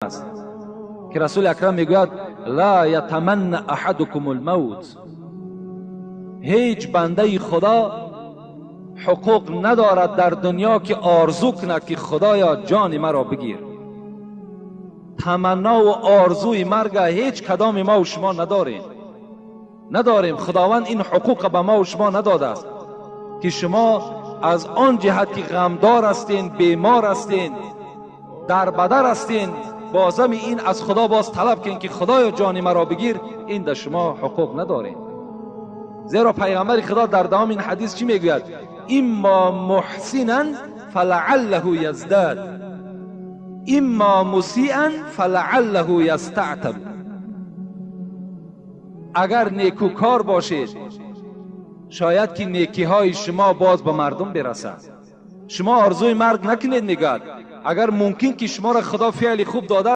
است که رسول اکرم میگوید لا یتمنى احدکم الموت. هیچ بنده خدا حقوق ندارد در دنیا که آرزو کند که خدایا جان مرا بگیر. تمنا و آرزوی مرگ هیچ کدام ما و شما نداریم، نداریم. خداوند این حقوق به ما و شما نداده است که شما از آن جهت که غمدار هستین، بیمار هستین، در بدر هستین، بازم این از خدا باز طلب کن که خدایا جان مرا بگیر، این در شما حقوق ندارین. زیرا پیغمبر خدا در دوام این حدیث چی میگوید؟ اما محسنا فلعله یزداد، اما مسیئا فلعله یستعتب. اگر نیکوکار باشید شاید که نیکی های شما باز به مردم برسد. شما آرزوی مرگ نکنید، میگوید اگر ممکن که شما را خدا فعل خوب داده.